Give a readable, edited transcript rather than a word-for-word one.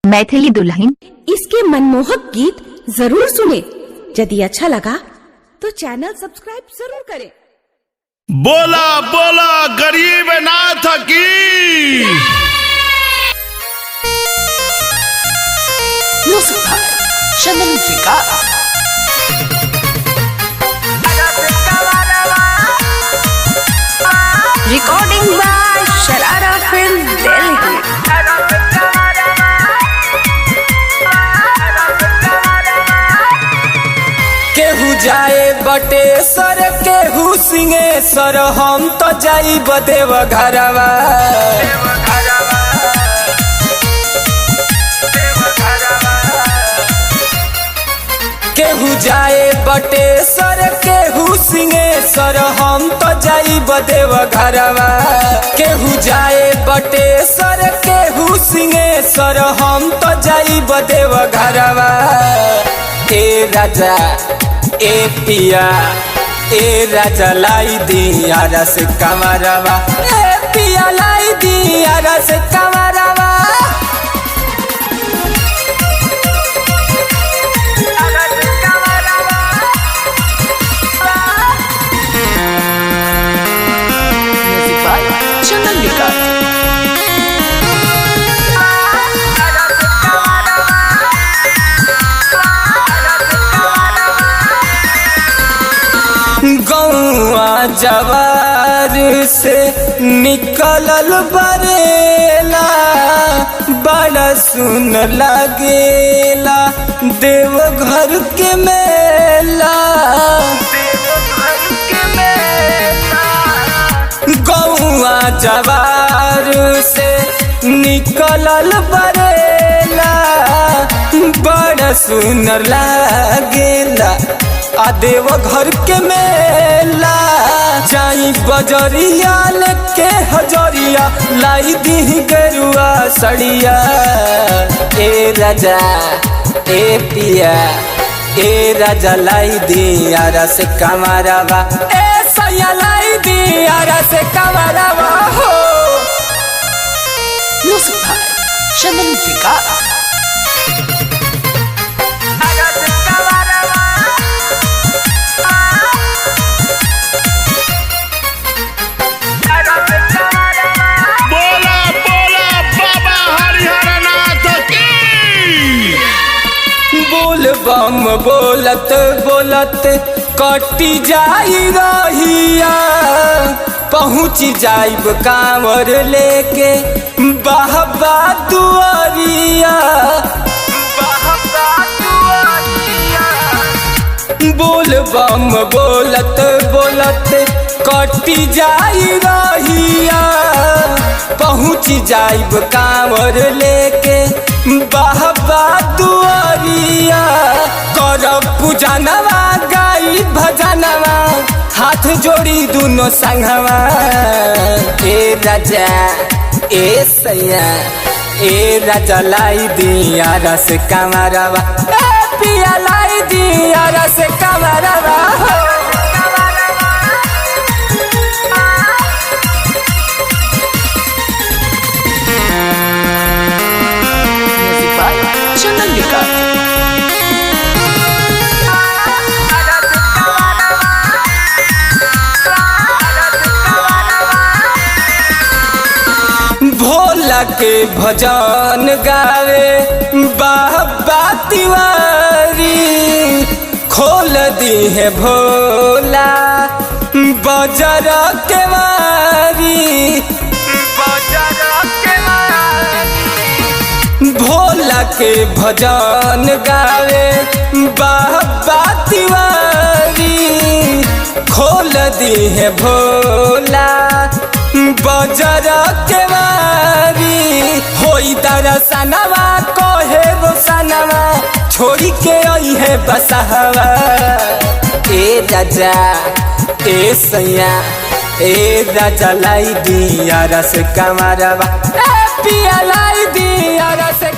मैथिली दुल्हन। इसके मनमोहक गीत जरूर सुने। यदि अच्छा लगा तो चैनल सब्सक्राइब जरूर करें। बोला बोला गरीब नाथ की। Music by Chandan Vikas. Recording by Sharara film, Delhi. केहू जाए बटेसर, केहू सिंहेसर, हम तो जाई बदेव घरवा। केहू जाए बटेसर, केहू सिंहेसर, हम तो जाई बदेव घरवा। केहू जाए बटेसर, केहू सिंहेसर, हम तो जाई बदेव घरवा। ए राजा, ए पिया, ए राजा, लाई दिया रस कमरवा। ए पिया, लाई दिया रस कमरवा। म्यूजिक बाय चंदन विकास। गौआ जवार से निकलल बरेला, बड़ा सुन लगेला देवघर के मेला। गौआ जवार से निकलल बरेला, बड़ा सुनर लागेला आ देव घर के मेला। जाई बजरिया लेके हजरिया, लाई दी गेरुआ सड़िया। ए राजा, ए पिया, ए राजा, लाई दिया रस कमरवा। ए सैया, लाई दिया रस कमरवा हो। म्यूजिक बाय चंदन विकास। बोला बोला बाबा हरिहर नाथ की। बोल बम बोलत बोलत कटी जाई रहिया, पहुँच जाइब कांवर लेके बाबा दुआरिया। बोल बम बोलत बोलत कटी जाई रहिया, पहुँच जाइब कांवर लेके बाबा दुआरिया। करब पूजनवा, गाई भजनवा, हाथ जोड़ी दुनो संघवा। ए राजा, ए सैया, ए राजा, लाई दिया रस कमरवा। ए पिया, लाई दिया रस कमरवा हो। म्यूजिक बाय चंदन विकास। भोला के भजन गावे बाबा तिवारी, खोल दी है भोला बजर के वारी। भोला के भजन गावे बाबा तिवारी, खोल दी है भोला बजर के वारी। होई दरसनवा, कहे रोसनवा, छोड़ी के आई है बसहवा। ए राजा, ए सैया, ए राजा, लाई दिया रस कमरवा। ए पिया, लाई दिया रस।